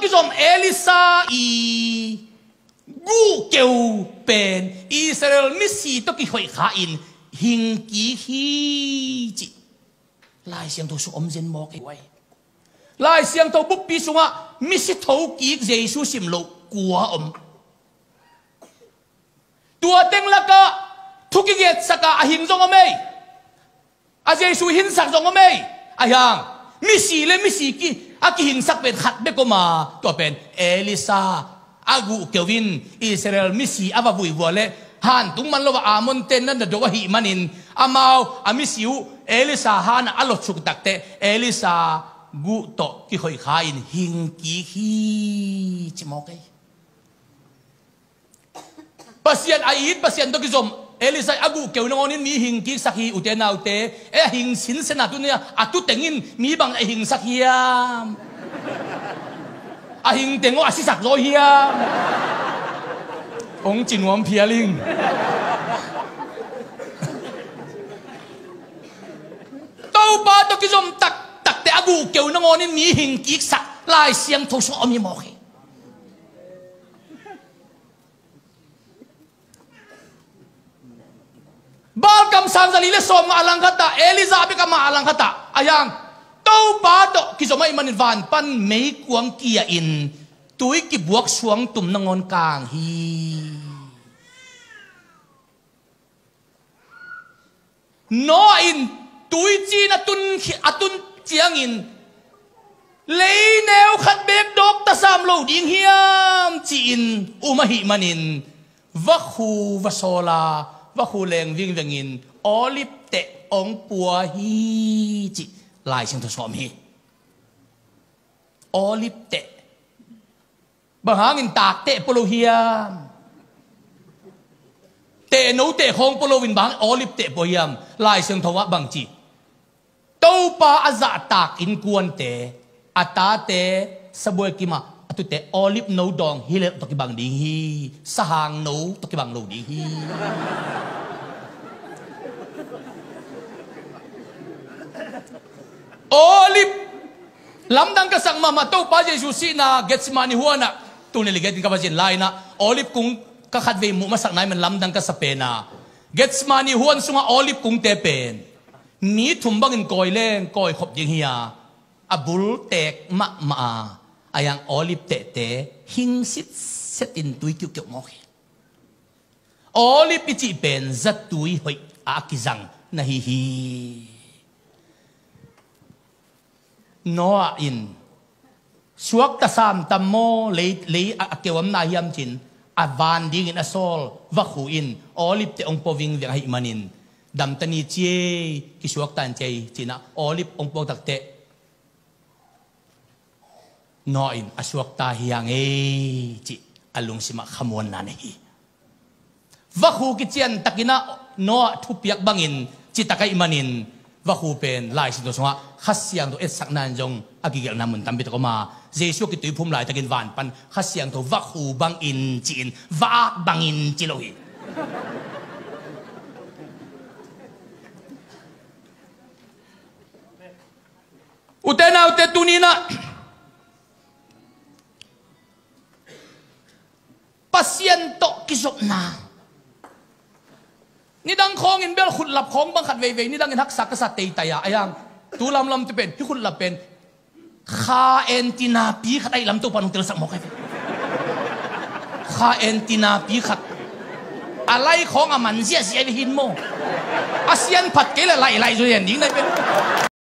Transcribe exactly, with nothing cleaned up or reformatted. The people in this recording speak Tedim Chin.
kizom Elisha i guhkeu pen Israel misi tawh kihoih kha in hing kik hi, ci Lai Siangtho sung om zen mawk ei. Lai Siangtho bukpi sungah misi thokik Jesu sim loh kua om? Tua teng lakah thu kigetsak a, a hing zong om ei. A Jesu hingsak zong om ei. A hiang, misi le misi ki, a kihingsak pen khat bek om a, tua pen Elisha. A guhkeu in Israel misi a va vuivua le hantung man lo a Ammon ten na na do ahih manin, amau a misi uh Elisha han a a lotsuk takteh Elisha guh tawh kihoih kha in hing kik hi, ci mawk ei. Pasian a it, Pasian tawh kizom Elisha a guhkeu nangawnin mi hing kiksak hi, ute naute. E, a hing sinsen a tu nia, a tu tengin mi bang a hingsak hiam? A hing teng aw a sisak zaw hiam? Hong ci nuam phial ing. Topa tawh kizom taktakte a guhkeu nangawnin mi hing kiksak Lai Siangtho sung om hi mawk hi. Baal kamsang zali le sawmnga a langkhat ah, Elijah bek amah a langkhat ah, a hiang, Topa tawh kizom ahih manin van pan meikuang kia in tui kibuak suangtum nangawn kang hi. Noah in tuiciin a tun, a tun ciangin leineu khat beek dawk tasam lo ding hiam ci-in um ahih manin vakhu va sawl a, vakhu leng vingvengin olive teh hong pua hi, ci Lai Siangtho sung om hi. Olive teh. Bang hangin tak teh pua lo hiam? Tehno teh khawng pua loin bang hangin olive teh pua hiam? Lai Siangtho ah bang ci? Topa a zahtak innkuante, a tate, sabuai kimah a tute olive no dawng hi leh tawh kibang ding hi. Sahang no tawh kibang lo ding hi. Olive lamdang ka sak mahmah, Topa Jesu sihna Gethsemane huanah, tuni ligetin ka va zin lai-inah olive kung ka khatvei muh masak nai man lamdang ka sa pena, Gethsemane huan sungah olive kungte pen mi thum bangin kawi leng kawi khop ding hi a, a bul teek mahmah a, a hiang olive tehte hing sitset in tui kiuhkeuh mawk hi. Olive i cih pen zatui hoih a kizang na hi hi. Noah in suakta sam tam maw, lei, lei a, a keuamna hiam cin, a van dingin a sawl vakhu in olive teh hong pua vingveng ahih manin, damta ni ciei, kisuakta in ciei cinah olive hong puak takteh Noah in a suakta hi hang ei, cih a lungsimah khamuanna nei hi. Vakhu kician takinah Noah thupiak bangin citak ahih manin, vakhu pen Lai Siangtho sungah Kha Siangtho etsakna in zong a kigelhna mun tampi tak om a, Jesu a kituiphum laitakin van pan Kha Siangtho vakhu bangin ci-in, va-ak bangin ci lo hi. Ute naute, tuninah Pasian tawh kizopna. Nidang khawngin bel khutlap khawng bang khat veivei nidangin haksa ka sa teitai a, a hiang, tu lamlam tu pen, hih khutlap pen kha antenna pi khat ahih lam Topa nong telsak mawk ai ve. Kha antenna pi khat. A lai khawng a man ziahziah ai ve hin maw. A sian phat kei le laih laih zo hian ding nai pen.